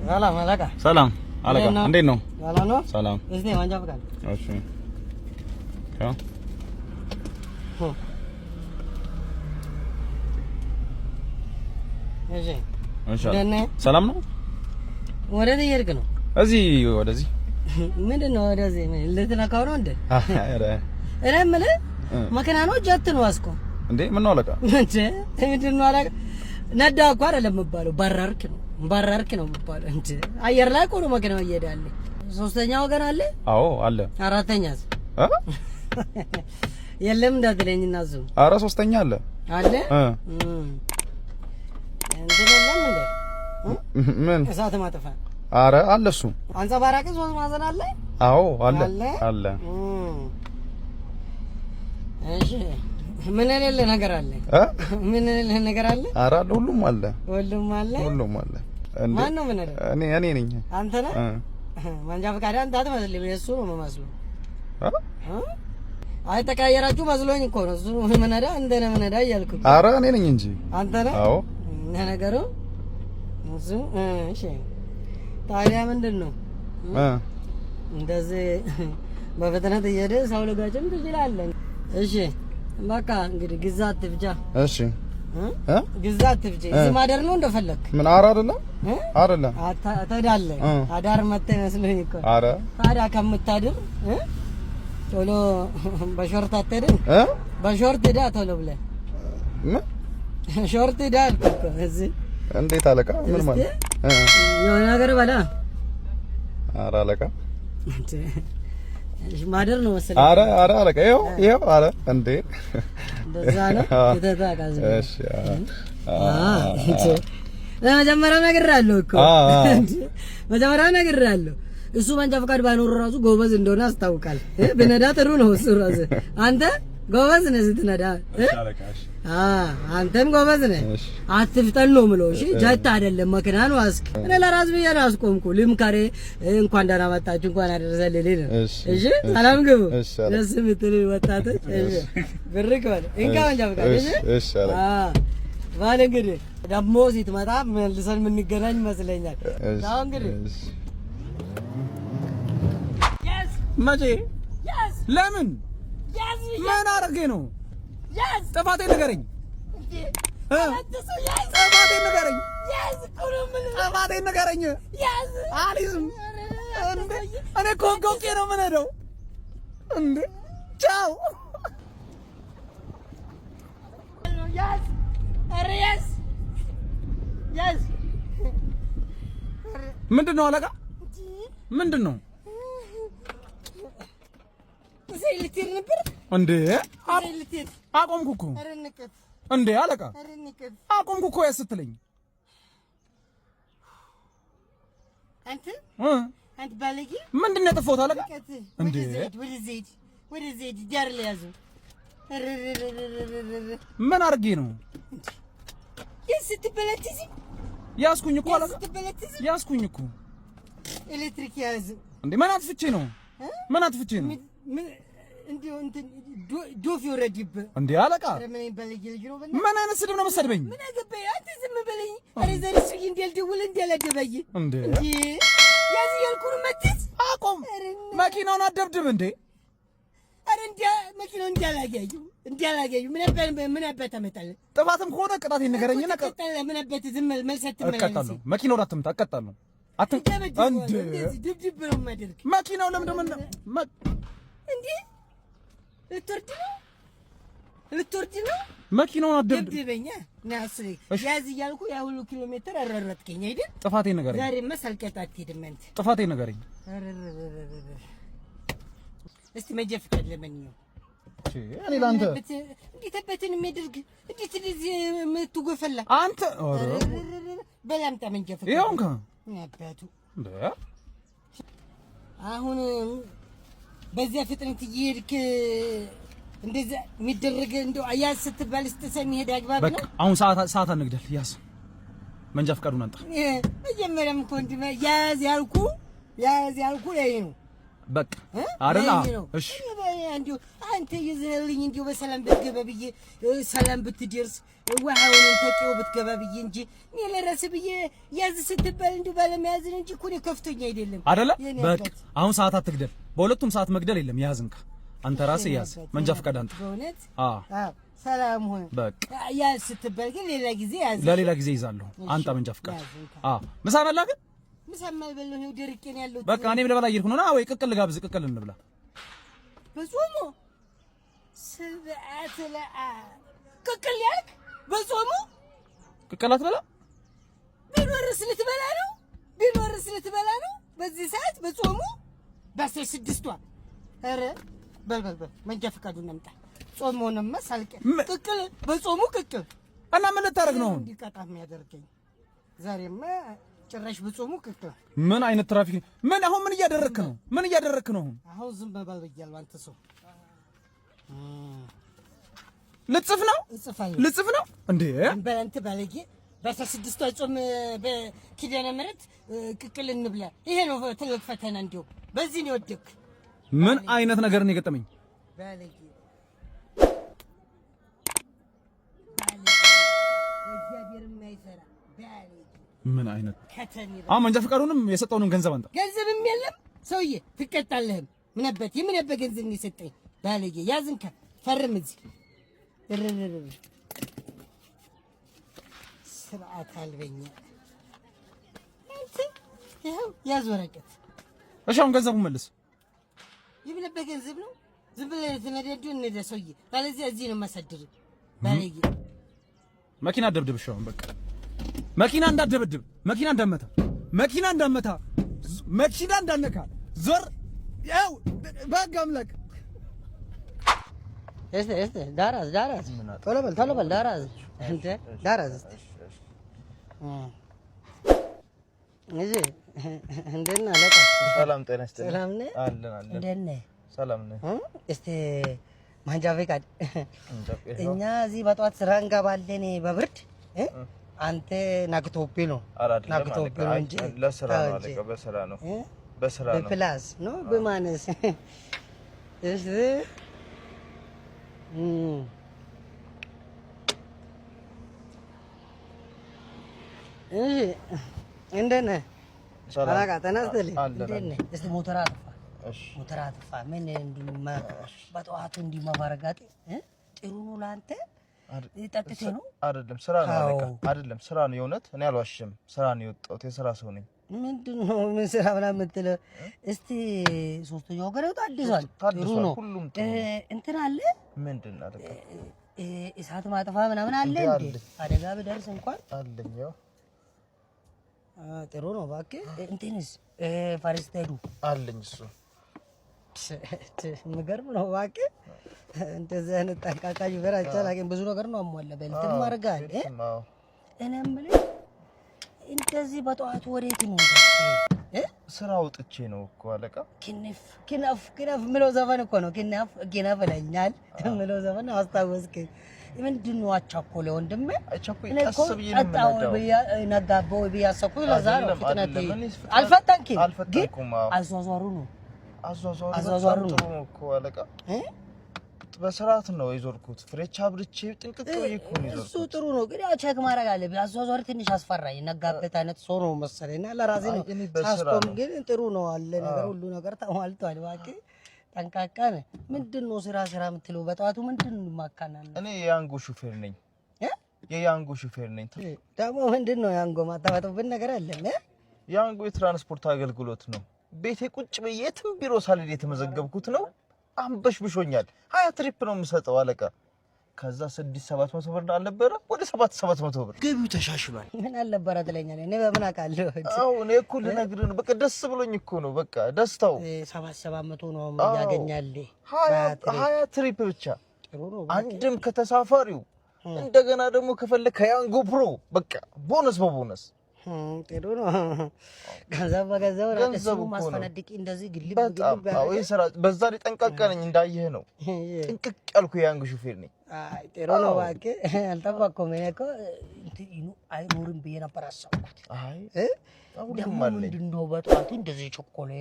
ሰላም አለቃ። ሰላም አለቃ፣ እንዴት ነው? ሰላም ነው። ሰላም። እስቲ መንጃ ፈቃድ። እሺ፣ ያው። እሺ። እሺ። እንዴት ነህ? ሰላም ነው። ወዴት እየሄድክ ነው? እዚህ ወደዚህ። ምንድን ነው ወደዚህ? ልትነካው ነው እንዴ? ኧረ። እኔ የምልህ መኪና ነው ጀት ነው አስቆ? እንዴ፣ ምን ነው አለቃ? እንዴ፣ ምንድን ነው አለቃ? ነዳ እኮ አይደለም የሚባለው፣ በረርክ ነው፣ በረርክ ነው የሚባለው። እንዴ፣ አየር ላይ እኮ ነው መኪናው እየሄደ ያለ። ሶስተኛ ወገን አለ? አዎ፣ አለ። አራተኛስ? እ? የለም እንዳትለኝ እና እሱ። ኧረ ሶስተኛ አለ። አለ? እ። እንትን የለም እንዴ? ምን? እሳት ማጥፋ። ኧረ አለ እሱ። አንጸባራቂ ሶስት ማዕዘን አለ? አዎ፣ አለ። አለ? አለ። እሺ፣ ምን የሌለ ነገር አለ? እ? ምን የሌለ ነገር አለ? ኧረ አለ፣ ሁሉም አለ። ሁሉም አለ። ሁሉም አለ። እንዴ። ማን ነው ምን አለ? እኔ ነኝ። አንተ ነህ? እ። መንጃ ፈቃድ አንተ አትመስልም፣ የእሱ ነው የምመስለው። እ? እ? አይ፣ ተቀያየራችሁ መስሎኝ እኮ ነው። እሱ ምነዳ አንተ ነህ ምነዳ እያልኩ እኮ። ኧረ እኔ ነኝ እንጂ። አንተ ነህ? አዎ። ነገሩ እሱ እሺ። ታዲያ ምንድን ነው? እ። እንደዚህ በፍጥነት እየሄደ ሰው ልጋጭም ትችላለህ። እሺ፣ በቃ እንግዲህ ግዛ አትፍጃ። እሺ። እ? እ? ግዛ አትፍጂ። እዚህ ማደር ነው እንደፈለክ። ምን? ኧረ አይደለም። እ? አይደለም። ትሄዳለህ። እ። አዳር መተህ መስሎኝ እኮ። ኧረ። ታዲያ ከምታድር እ? ቶሎ በ short አትሄድም? እ? በ short ሂዳ ቶሎ ብለህ። ምን? Short ሂዳ አልኩህ እኮ እዚህ። እንዴት አለቃ? ምን ማለት? እ። የሆነ ነገር በላ። ኧረ አለቃ። እሺ፣ ማደር ነው መሰለኝ። ኧረ ኧረ አለቃ፣ ይኸው ይኸው፣ ኧረ እንዴ። እንደዛ ነው። የተታቃዝ። እሺ። መጀመሪያ ነግሬሃለሁ እኮ። አ አ። መጀመሪያ ነግሬሃለሁ። እሱ መንጃ ፈቃድ ባይኖሩ ራሱ ጎበዝ እንደሆነ አስታውቃል። ብነዳ ጥሩ ነው እሱ ራሱ። አንተ ጎበዝ ነህ ስትነዳ። እ? አለቃ፣ እሺ። አ አንተም ጎበዝ ነህ። እሺ። አትፍጠን ነው የምለው። እሺ፣ ጀት አይደለም መኪና ነው። አስክ እኔ ለራስ ብዬ ነው አስቆምኩ። ልምከሬ፣ እንኳን ደህና መጣችሁ፣ እንኳን አደረሰን ልልህ ነው። እሺ። እሺ፣ ሰላም ግቡ። እሺ አለቃ። ደስ የምትል ወጣቶች። እሺ፣ ብርክ በል። እንካ መንጃ ፈቃድ። እሺ። እሺ አለቃ። አ ባል እንግዲህ ደግሞ ስትመጣ መልሰን የምንገናኝ ይመስለኛል። እሺ። አሁን እንግዲህ እሺ። መቼ? ለምን? ምን አድርጌ ነው? ጥፋቴን ንገረኝ እ? ጥፋቴን ንገረኝ። ጥፋቴን ንገረኝ። አልይዝም። እንዴ፣ እኔ እኮ ህግ አውቄ ነው የምነዳው። እንዴ፣ ቻው። ያዝ! ኧረ ያዝ! ያዝ! ምንድን ነው አለቃ? ምንድን ነው? እዚህ ልትሄድ ነበር? እንዴ? እዚህ ልትሄድ? አቆምኩ እኮ። ኧረ ንቀት! እንዴ አለቃ። ኧረ ንቀት! አቆምኩ እኮ ያዝ ስትለኝ። አንተ እ? አንተ ባለጌ! ምንድን ነው ያጠፋሁት አለቃ? ንቀት! እንዴ? ወደዚህ ሂድ፣ ወደዚህ ሂድ፣ ወደዚህ ሂድ። ዳር ላይ ያዘው። ኧረ ኧረ ኧረ ኧረ ኧረ! ምን አድርጌ ነው? ያዝ ስትባል አትይዝም? ያዝኩኝ እኮ ያዝ አለቃ። ስትባል አትይዝም? ያዝኩኝ እኮ። ኤሌክትሪክ ያዝ። እንዴ፣ ምን አጥፍቼ ነው? እ? ምን አጥፍቼ ነው? ምን እንዲሁ እንትን ዶፍ ይውረድብህ። እንዴ አለቃ። ኧረ ምን አይነት ባለጌ ልጅ ነው በእናትህ። ምን አይነት ስድብ ነው መሰድበኝ? ምን አገባኝ? አንተ ዝም በለኝ። ኧረ ዛሬ ሱቂ እንዳልደውል እንዳላደባይ። እንዴ? እንዴ፣ ያዝ እያልኩ ነው መትዝ። አቆም። ኧረ መኪናውን አደብድብ እንዴ። ኧረ እንዲያ መኪናው እንዳላገኙ እንዳላገኙ ምን አባት ታመጣለህ? ጥፋትም ከሆነ ቅጣቴን ንገረኝና ትቀጣለህ። ምን አባት ዝም መልስ አትመላለስ። እቀጣለሁ። መኪናውን አትምታ፣ እቀጣለሁ። እንዴ? እንደዚህ ድብድብ ነው የማደርግ። መኪናው ለምንድን ነው እንዴ፣ ልትወርድ ነው? ልትወርድ ነው? መኪናውን አደብድብ። ደብድበኛ ና እሱ ያዝ እያልኩ ያ ሁሉ ኪሎ ሜትር አሯሯጥከኝ አይደል? ጥፋቴን ንገረኝ። ዛሬማ ሳልቀጣ አትሄድም አንተ። ጥፋቴን ንገረኝ። ኧረ እስቲ መንጃ ፈቃድ ለማንኛውም። እኔ ለአንተ እንዴት አባትን የሚያደርግ፣ እንዴት እንደዚህ የምትጎፈላ? አንተ ኧረ። በል አምጣ መንጃ ፈቃድ። ይኸው እንካ። አባቱ። እንዴ? አሁን በዚያ ፍጥነት እየሄድክ እንደዚያ የሚደረግ እንደው ያዝ ስትባል ስትሰሚ ሄድ አግባብ በቃ ነው? አሁን ሰዓት ሰዓት አንግደል። ያዝ፣ መንጃ ፈቃዱን አምጣ። መጀመሪያም እኮ እንዲህ ያዝ ያልኩ ያዝ ያልኩ ይሄ ነው። በቃ አይደል? እሺ እንዲሁ አንተ ይዘህልኝ እንዲሁ በሰላም ብትገባ ብዬ ሰላም ብትደርስ ውሃውንም ተቄው ብትገባ ብዬ እንጂ እኔ ለራስህ ብዬ ያዝ ስትባል እንዲሁ ባለመያዝ እንጂ እኮ እኔ ከፍቶኝ አይደለም። አይደለ? በቃ አሁን ሰዓት አትግደል። በሁለቱም ሰዓት መግደል የለም። ያዝ እንካ፣ አንተ ራስህ ያዝ። መንጃ ፈቃድ አንተ። በእውነት አዎ፣ ሰላም ሁን። በቃ ያዝ ስትባል ግን ሌላ ጊዜ ያዝ። ለሌላ ጊዜ ይዛለሁ። አንጣ መንጃ ፈቃድ። አዎ፣ ምሳ በላ ግን? ምሳማ አልበላሁም። ይኸው ደርቄ ነው ያለሁት። በቃ እኔም ልበላ እየሄድኩ ነው። ና ወይ ቅቅል ልጋብዝ፣ ቅቅል እንብላ። በጾሙ ስብዓት ለአብ ቅቅል ያልክ በጾሙ ቅቅል አትበላ? ቢኖርስ ልትበላ ነው? ቢኖርስ ልትበላ ነው? በዚህ ሰዓት በጾሙ በ16ቷ። ኧረ በል በል በል መንጃ ፈቃዱን አምጣ። ጾም ሆነማ ሳልቀ ቅቅል በጾሙ ቅቅል እና ምን ልታደርግ ነው አሁን? እንዲቀጣ የሚያደርገኝ ዛሬማ ጭራሽ በጾሙ ቅቅል። ምን አይነት ትራፊክ? ምን አሁን ምን እያደረክ ነው? ምን እያደረክ ነው አሁን? አሁን ዝም በል ብያለሁ። አንተ ሰው ልጽፍ ነው? እጽፋለሁ። ልጽፍ ነው እንዴ? በል አንተ ባለጌ፣ በ16ቷ ጾም በኪዳነ ምሕረት ቅቅል እንብላ። ይሄ ነው ትልቅ ፈተና። እንዲሁ በዚህ ነው የወደክ። ምን አይነት ነገር ነው የገጠመኝ? ባለጌ፣ እግዚአብሔር የማይፈራ ባለጌ። ምን አይነት ከተሜ አሁን መንጃ ፈቃዱንም የሰጠውንም ገንዘብ አንተ። ገንዘብም የለም ሰውዬ፣ ትቀጣለህም። ምን አባት የምን አባት ገንዘብ ነው የሰጠኝ? ባለጌ፣ ያዝንካ፣ ፈርም እዚህ። ስርዓት አልበኛ አንተ። ይኸው ያዝ ወረቀት። እሺ አሁን ገንዘቡን መልስ። የምን አባት ገንዘብ ነው? ዝም ብለህ ተነዳዱ እንደ ሰውዬ፣ ባለዚያ እዚህ ነው የማሳድር። ባለጌ። መኪና ደብድብ። እሺ አሁን በቃ መኪና እንዳትደበድብ፣ መኪና እንዳመታ፣ መኪና እንዳመታ፣ መኪና እንዳነካ፣ ዞር ያው በህግ አምላክ። እስቲ እስቲ ዳራዝ ዳራዝ፣ ቶሎ በል ቶሎ በል ዳራዝ፣ አንተ ዳራዝ እስቲ። እዚህ እንዴት ነህ አለቃ? ሰላም ጤና ይስጥልኝ። ሰላም ነህ? አለን አለን። እንዴት ነህ? ሰላም ነህ? እስቲ መንጃ ፈቃድ። እኛ እዚህ በጠዋት ስራ እንገባለን በብርድ፣ አንተ ነግቶብህ ነው ነግቶብህ ነው እንጂ። ለስራ ነው አለቃ፣ በስራ ነው በስራ ነው። በ plus ነው በማነስ። እስቲ እሺ እንዴት ነህ አለቃ? ጤና ይስጥልኝ። እንዴት ነህ? እስቲ ሞተር አጥፋ፣ ሞተር አጥፋ። ምን እንዲሁ በጠዋቱ እንዲህ መፈርገጥ ጥሩ ነው ለአንተ? ጠጥተህ ነው? አይደለም፣ ስራ ነው አለቃ። አይደለም፣ ስራ ነው። የእውነት እኔ አልዋሽም። ስራ ነው የወጣሁት፣ የስራ ሰው ነኝ። ምንድን ነው ምን ስራ ምናምን የምትለው? እስቲ ሶስተኛው ወገን ታድሷል። ጥሩ ነው። ሁሉም ጥሩ እንትን አለ። ምንድን ነው አለቃ? እሳት ማጥፋ ምናምን አለ እንዴ? አደጋ ቢደርስ እንኳን አለኝ። ያው ጥሩ ነው እባክህ። እንትንስ first aid ኡ? አለኝ እሱ። የሚገርም ነው እባክህ። እንደዚህ አይነት ጠንቃቃ ሹፌር አይቼ አላውቅም። ብዙ ነገር ነው አሟላ። belt ም አድርገሃል። እኔ የምልህ እንደዚህ በጠዋቱ ወዴት ነው? ስራ ወጥቼ ነው እኮ አለቃ። ክንፍ ክንፍ ክንፍ የምለው ዘፈን እኮ ነው። ክንፍ ክንፍ ይለኛል የምለው ዘፈን አስታወስከኝ። ምንድን ነው አቻኮለ ወንድሜ? ቀስ ብዬ ነው የምነዳው። ነጋበው ብዬ አሰብኩት። ለዛ ነው ፍጥነት አልፈጠንክም፣ ግን አዟዟሩ ነው አዟዟሩ ጥሩ ነው እኮ አለቃ። በስርዓት ነው የዞርኩት። ፍሬቻ አብርቼ ጥንቅቅ ብዬ እኮ ነው የዞርኩት። እሱ ጥሩ ነው፣ ግን ያው check ማድረግ አለብህ። አዟዟሪ ትንሽ አስፈራኝ። ነጋበት አይነት ሰው ነው መሰለኝ እና ለራሴ ነው ሳስቆም፣ ግን ጥሩ ነው አለ ነገር ሁሉ ነገር ተሟልቷል። እባክህ ጠንቃቃ ነህ። ምንድን ነው ስራ ስራ የምትለው በጠዋቱ ምንድን ነው የማካናነው? እኔ የያንጎ ሹፌር ነኝ። የያንጎ ሹፌር ነኝ። ደግሞ ምንድን ነው ያንጎ? ማታመጡብን ነገር አለ? ያንጎ የትራንስፖርት አገልግሎት ነው። ቤቴ ቁጭ ብዬ የትም ቢሮ ሳልሄድ የተመዘገብኩት ነው። አንበሽብሾኛል። 20 trip ነው የምሰጠው አለቃ። ከዛ 6,700 ብር አልነበረ ወደ 7,700 ብር ገቢው ተሻሽሏል። ምን አልነበረ ትለኛለህ? እኔ በምን አውቃለሁ? አዎ እኔ እኮ ልነግርህ ነው። በቃ ደስ ብሎኝ እኮ ነው። በቃ ደስታው 7,700 ነው ያገኛል። 20 trip ብቻ አንድም ከተሳፋሪው እንደገና ደግሞ ከፈለክ ከያንጎ ፕሮ በቃ bonus በ bonus። ጥሩ ነው። ገንዘብ በገንዘብ ገንዘብ ማስፈነድቂ እንደዚህ ግልብ ግልብ። አዎ ይሄ ስራ በዛ ላይ ጠንቃቃ ነኝ እንዳየህ ነው። ጥንቅቅ ያልኩ የያንጎ ሹፌር ነኝ። አይ ጥሩ ነው እባክህ። አልጠበቅኩም። እኔ እኮ እንትን አይኖርም ብዬ ነበር አሰብኩት። አይ እ? ሁሉም ደግሞ አለኝ። ምንድን ነው በጠዋቱ እንደዚህ ቸኮሌ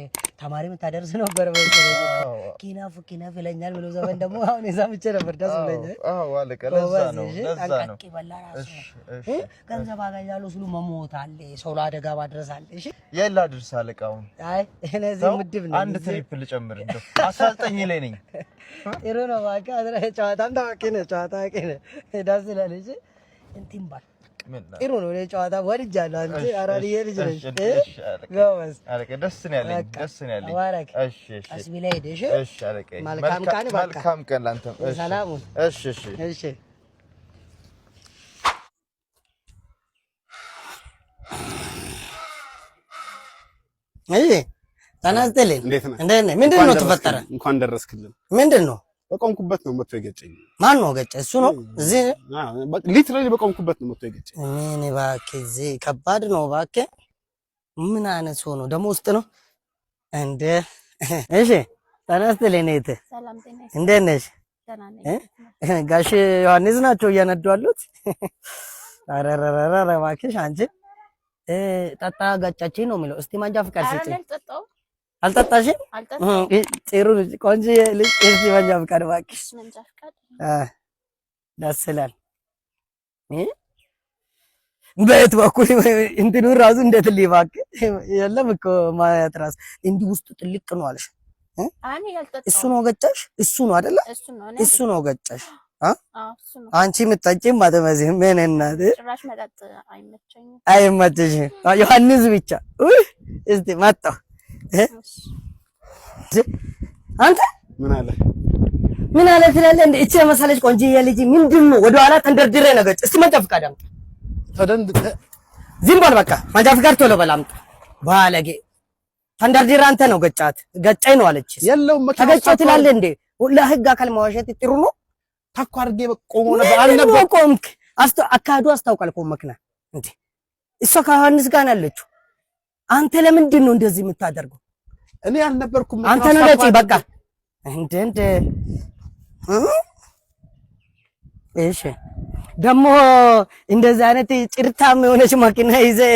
ተማሪ የምታደርስ ነበር መሰለኝ። አዎ ኪናፍ ኪናፍ ይለኛል ብሎ ዘመን ደግሞ አሁን የሰምቼ ነበር፣ ደስ ብሎኛል። አዎ አለቃ፣ ለዛ ጎበዝ፣ ነው እሺ፣ ለዛ ነው። ጠንቀቅ ይበላ ራሱ እሺ ነው። እሺ እ? ገንዘብ አገኛለሁ ስሉ መሞት አለ፣ ሰው ለአደጋ ማድረስ አለ። እሺ የት ላድርስ አለቃ? አሁን አይ እኔ እዚህ ተው፣ ምድብ ነኝ። አንድ እዚህ trip ልጨምር እንደው 19 ላይ ነኝ። ጥሩ ነው እባክህ። ጨዋታም ታዋቂ ነህ፣ ጨዋታ አዋቂ ነህ። ደስ ይላል። እሺ እንትን ባል ምን ጥሩ ነው። እኔ ጨዋታ ወድጃለሁ። አንቺ እሺ፣ አራድዬ ልጅ ነሽ። እሺ፣ እ? እሺ አለቃ። ጎበዝ። አለቃ ደስ ነው ያለኝ፣ በቃ ደስ ነው ያለኝ። ተባረክ። እሺ እሺ ቀስ ብለህ ሂድ። እሺ እሺ አለቃ። መልካም ቀን። በቃ መልካም ቀን ላንተም። እሺ ሰላም ሁን። እሺ እሺ እሺ እሺ ጤና ይስጥልኝ። እንዴት ነህ? እንዴት ነህ? ምንድን ነው ተፈጠረ? እንኳን ደረስክልን። ምንድን ነው? በቆምኩበት ነው መጥቶ የገጨኝ። ማን ነው ገጨ? እሱ ነው እዚህ። Literally በቆምኩበት ነው መጥቶ የገጨኝ። ምን እባክህ፣ እዚህ ከባድ ነው እባክህ። ምን አይነት ሰው ነው ደግሞ? ውስጥ ነው እንደ። እሺ ጤና ይስጥልኝ እህቴ፣ ሰላም ጤና ይስጥልኝ። እንዴት ነሽ? ደህና ነኝ። እ? ጋሽ ዮሐንስ ናቸው እየነዱ ያሉት። ኧረ ኧረ ኧረ እባክሽ አንቺ ጠጣ ገጨችኝ ነው የሚለው። እስቲ መንጃ ፍቃድ ኧረ ስጪኝ። እኔ አልጠጣሁም። አልጠጣሽም? አልጠጣሁም። ጥሩ ልጅ፣ ቆንጆ ልጅ። እስቲ መንጃ ፍቃድ እባክሽ። እሺ መንጃ ፍቃድ። አ ደስ ይላል። እ? በየት በኩል እንትኑ ራሱ እንዴት እባክህ የለም እኮ ማየት ራሱ እንዲህ ውስጡ ጥልቅ ነው አለሽ። እኔ አልጠጣሁም። እሱ ነው ገጨሽ? እሱ ነው አይደለ? እሱ ነው። እኔ እሱ ነው ገጨሽ። አ አዎ እሱ ነው። አንቺ የምትጠጪም አትመስይም። ምን እናት ጭራሽ መጠጥ አይመቸኝም። አይመችሽም። ዮሐንስ ብቻ። ውይ እስቲ መጣሁ። እ? እሺ አንተ ምን አለ? ምን አለ ትላለህ? እንደ እቺ የመሰለች ቆንጆዬ ልጅ ምንድን ነው ወደ ኋላ ተንደርድሬ ነው ገጨ። እስቲ መንጃ ፍቃድ አምጣ። ተደንድ ዝም በል በቃ። መንጃ ፍቃድ ቶሎ በል አምጣ። ባለጌ ተንደርድሬ አንተ ነው ገጫት። ገጨኝ ነው አለች። የለውም መኪና ተገጨው ትላለህ እንዴ? ለህግ አካል መዋሸት ጥሩ ነው? ታኮ አድርጌ ቆሞ ነበር ምንድን ነው አልነበር ቆምክ? አካሄዱ አስታውቃል እኮ መኪና እንዴ። እሷ ከዮሐንስ ጋር ነው ያለችው። አንተ ለምንድን ነው እንደዚህ የምታደርገው? እኔ አልነበርኩም። አንተ ነው ገጭ በቃ። እንደ እንደ እ? እሺ ደግሞ እንደዚህ አይነት ጭርታም የሆነች መኪና ይዘህ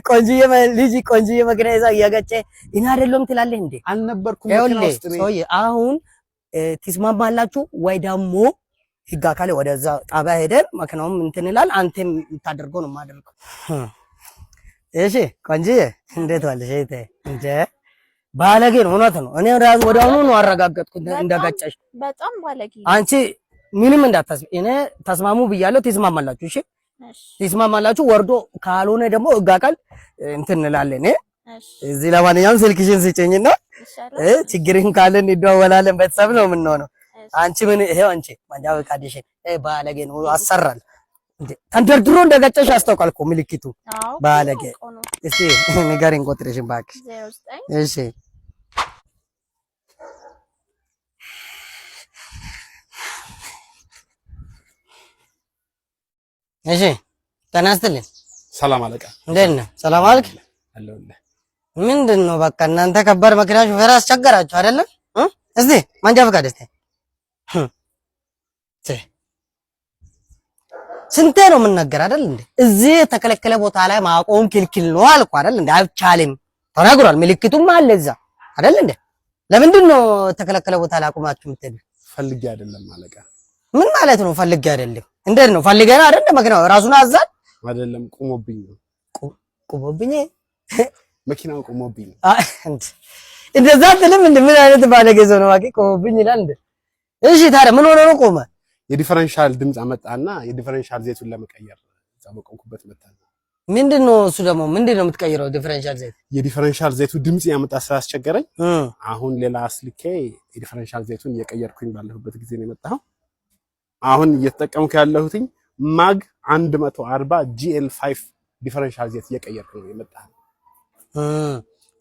ቆንጆዬ ልጅ ቆንጆዬ መኪና ይዛ እያገጨ እኔ አይደለም ትላለህ እንዴ? አልነበርኩም መኪና ይኸውልህ ውስጥ እኔ። ሰውዬ አሁን ትስማማላችሁ ወይ ደግሞ ህግ አካል ወደዛ ጣቢያ ሄደን መኪናውም እንትን ይላል። አንተም የምታደርገው ነው የማደርገው። እሺ ቆንጆዬ እንዴት ዋልሽ? እህቴ እንደ ባለጌ ነው፣ እውነት ነው። እኔ ራሱ ወዲያውኑ ነው አረጋገጥኩት እንደገጨሽ። በጣም ባለጌ ነው። አንቺ ምንም እንዳታስቢ፣ እኔ ተስማሙ ብያለሁ። ትስማማላችሁ? እሺ እሺ ትስማማላችሁ። ወርዶ ካልሆነ ደግሞ ህግ አካል እንትን እንላለን። እሺ እዚህ ለማንኛውም ስልክሽን ስጭኝና ይሻላል። ችግርን ካለን እንደዋወላለን። ቤተሰብ ነው የምንሆነው። እሺ አንቺ ምን ይሄው አንቺ መንጃ ፈቃድሽን ባለጌ ነው አሰራል እንዴ ተንደርድሮ እንደገጨሽ ያስታውቃል እኮ ምልክቱ። አዎ ባለጌ። አውቀው ነው። እስቲ ንገሪኝ ቁጥርሽን እባክሽ። 09 እሺ እሺ ጤና ይስጥልኝ። ሰላም አለቃ። እንዴት ነህ? ሰላም አልክ? አለሁልህ። ምንድን ነው በቃ እናንተ ከባድ መኪና ሹፌር አስቸገራችሁ አይደለም? እ? እስቲ መንጃ ፈቃድ እስቲ። ስንቴ ነው የምንነገር አይደል እንዴ? እዚህ የተከለከለ ቦታ ላይ ማቆም ክልክል ነው አልኩ አይደል እንዴ? አይቻልም ተናግሯል። ምልክቱም አለ እዛ አይደል እንዴ? ለምንድን ነው የተከለከለ ቦታ ላይ አቁማችሁ የምትሄዱ? ፈልጌ አይደለም አለቃ። ምን ማለት ነው ፈልጌ አይደለም? እንዴት ነው ፈልገን አይደል? መኪናው ራሱን አዛል አይደለም ቆሞብኝ ነው። ቆሞብኝ መኪናው ቆሞብኝ ነው። እንዴ እንደዛ አትልም እንዴ? ምን አይነት ባለጌ ሰው ነው እባክህ። ቆሞብኝ ይላል እንዴ? እሺ ታዲያ ምን ሆኖ ነው ቆመ? የ differential ድምፅ አመጣና የ differential ዘይቱን ለመቀየር እዛ በቆምኩበት መታ። ምንድነው እሱ ደግሞ ምንድነው የምትቀይረው? differential ዘይት የ differential ዘይቱ ድምፅ ያመጣ ስላስቸገረኝ አሁን ሌላ አስልኬ የ differential ዘይቱን እየቀየርኩኝ ባለሁበት ጊዜ ነው የመጣኸው። አሁን እየተጠቀምኩ ያለሁትኝ ማግ 140 GL 5 differential ዘይት እየቀየርኩ ነው የመጣኸው።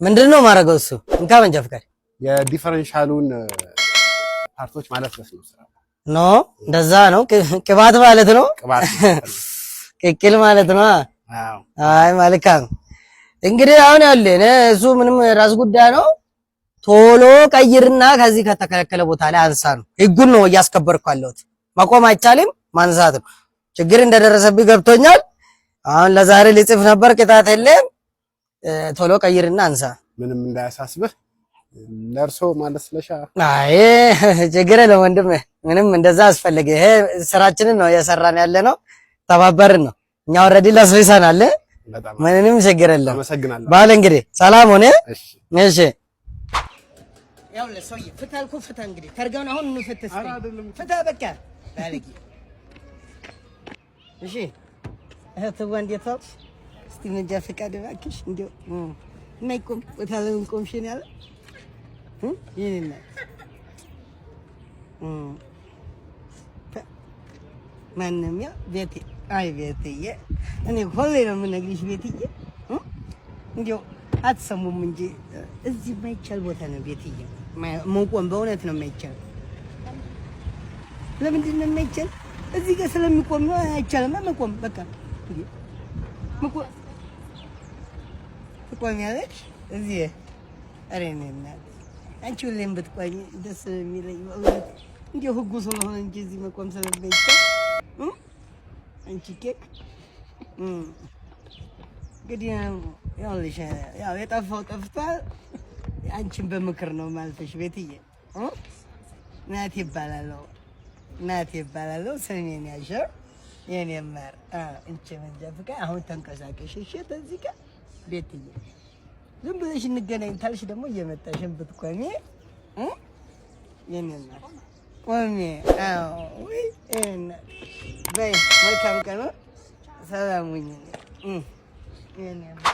ምንድነው ማድረገው እሱ? እንካ መንጃ ፈቃድ። የ differential ኡን part ኦች ማለስለስ ነው ስራው። No እንደዛ ነው። ቅባት ማለት ነው። ቅባት ቅቅል ማለት ነው። አዎ። አይ መልካም። እንግዲህ አሁን ያለ እሱ ምንም ራስ ጉዳይ ነው። ቶሎ ቀይርና ከዚህ ከተከለከለ ቦታ ላይ አንሳ ነው። ህጉን ነው እያስከበርኩ ያለሁት። መቆም አይቻልም፣ ማንሳት ነው። ችግር እንደደረሰብኝ ገብቶኛል። አሁን ለዛሬ ሊጽፍ ነበር፣ ቅጣት የለም። ቶሎ ቀይርና አንሳ። ምንም እንዳያሳስብህ ለእርሶ ማለስለሻ። አይ ችግር የለም ወንድሜ፣ ምንም እንደዛ አስፈልግ። ይሄ ስራችንን ነው እየሰራን ያለ ነው፣ ተባበርን ነው። እኛ already ለስልሰናል። በጣም ምንም ችግር የለም። አመሰግናለሁ። ባል እንግዲህ ሰላም ሆነ። እሺ። እሺ ያው ሰውዬ ፍታ አልኩህ፣ ፍታ። እንግዲህ ተርጋውን አሁን እንፈትስ። ፍታ በቃ ባለጌ። እሺ እህትዋ እንዴት ዋልሽ? እስቲ መንጃ ፈቃድ እባክሽ። እንደው የማይቆም ቦታ ለምን ቆምሽ ነው ያለ የእኔ እናት። ማንም ያው ቤቴ፣ አይ ቤትዬ፣ እኔ ሁሌ ነው የምነግርሽ ቤትዬ፣ እንዲያው አትሰሙም እንጂ እዚህ የማይቻል ቦታ ነው ቤትዬ መቆም። በእውነት ነው የማይቻል። ለምንድን ነው የማይቻል? እዚህ ጋር ስለሚቆም ነው አይቻልም መቆም። በቃ እንዴ መቆም ትቆሚያለሽ እዚህ። ኧረ እኔ እናት አንቺ ሁሌም ብትቆሚ ደስ የሚለኝ በእውነት፣ እንዲያው ህጉ ስለሆነ እንጂ እዚህ መቆም ስለማይቻል። አንቺ ኬክ እንግዲህ ይኸውልሽ፣ ያው የጠፋው ጠፍቷል። አንቺን በምክር ነው ማልፈሽ ቤትዬ። ናት ይባላለሁ፣ ናት ይባላለሁ። ስሜን ያሸር የኔ ማር። እንቺ መንጃ ፍቃድ አሁን ተንቀሳቀሽ። እሺ ተዚህ ጋር ቤትዬ ዝም ብለሽ እንገናኝ ታልሽ ደግሞ እየመጣሽን ብትቆሚ የኔ ማር ቆሜ። አዎ ውይ በይ መልካም ቀን፣ ሰላም ሁኚ የኔ ማር።